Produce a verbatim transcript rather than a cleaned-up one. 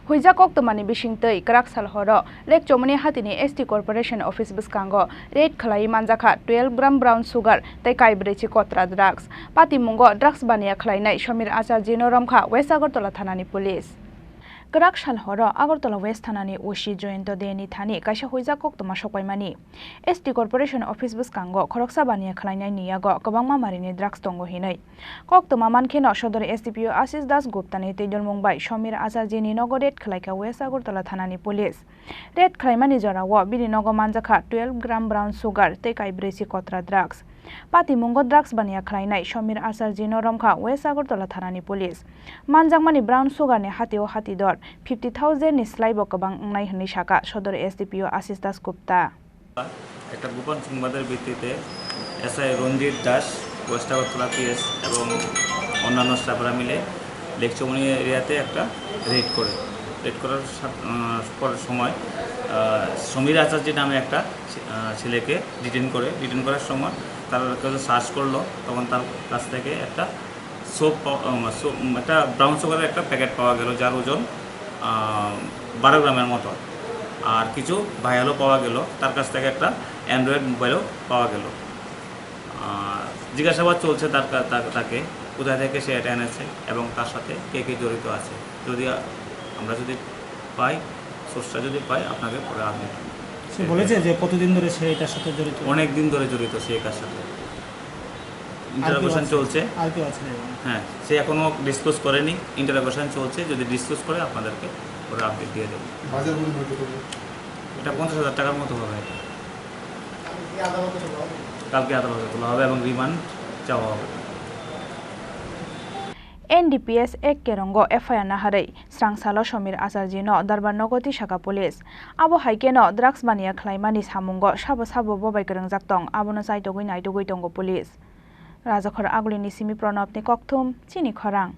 Huijak koktwmani bisingtwi kwrak sal horo Lekchomoni hatini S T Corporation Office bwskango raid khwlaiwi manjakha twelve gram brown sugar tei kaibrwi chikotra drugs. Patimungo drugs baniya khwlainai Somir Acharjino romkha West Agartala thanani police. Kwrak sal horo Agartala West thanani O C Jayanta Deni thani kaisa huijak koktwma sokpaimani. S T Corporation Office bwskango khoroksa baniya khwlainaini yago kwbangma marini drugs tongo hinwi koktwma mankheno Sodor S D P O Ashish Das Guptani twidulmung bai Somir Acharjini nogo raid khwlaikha West Agartala thanani police. Raid khwlaimani jorao bini nogo manjakha twelve gram brown sugar tei kaibrwi chikotra drugs. Patimungo drugs baniya khwlainai Somir Acharjino romkha West Agartala thanani police. Manjakmani brown sugar ni hatio hatidor fifty thousand ni slaibo kwbang wngnai hwnwi sakha Sodor S D P O Ashish Das Gupta. একটা গোপন সংবাদের ভিত্তিতে এসআই রঞ্জিত দাস, ওয়েস্ট আগরতলা পিএস এবং অন্যান্য স্টাফরা মিলে লেকচৌমনি এরিয়াতে একটা রেড করে। রেড করার সাথ-, আহ, করার সময়, আহ, সমীর আচার্য নামে একটা ছে-, আহ, ছেলেকে ডিটেইন করে। ডিটেইন করার সময় তার কাছে সার্চ করলো, তখন তার কাছ থেকে একটা সোপ পাওয়া, আহ, সোপ, একটা ব্রাউন সুগারের একটা প্যাকেট পাওয়া গেল, যার ওজন, আহ, বারো গ্রামের মতো। আর কিছু ভাইয়ালও পাওয়া গেল, তার কাছ থেকে একটা অ্যান্ড্রয়েড মোবাইলও পাওয়া গেল। আহ, জিজ্ঞাসাবাদ চলছে তার কা-, তা-, তাকে কোথা থেকে সে এটা এনেছে এবং তার সাথে কে কে জড়িত আছে। যদি আ-, আমরা যদি পাই, সোর্সটা যদি পাই, আপনাকে পরে আপনি সে বলেছে যে কতদিন ধরে সে এটার সাথে জড়িত? অনেক দিন ধরে জড়িত সে এটার সাথে। ইন্টারোগেশন চলছে। আর কেউ আছে? হ্যাঁ, সে এখনো ডিসক্লোজ করেনি, ইন্টারোগেশন চলছে। যদি ডিসক্লোজ করে, আপনাদেরকে পরে আপডেট দিয়ে দেবো। বাজার মূল্য কত হবে? এটা পঞ্চাশ হাজার টাকার মতো হবে এটা। কালকে আদালতে তোলা হবে? কালকে আদালতে তোলা হবে এবং রিমান্ড চাওয়া হবে। N D P S ek kerongo F I R naharwi srangsalo Somir Acharjino Darbar nogo tisakha police. Abo hai kheno drugs baniya khwlaimani samungo sabo sabo bobai kwrwngjak tong, abono chaitogwi naitugwi tongo police. Rajakhor Agulini simi Pranabni kokthum, chini khorang.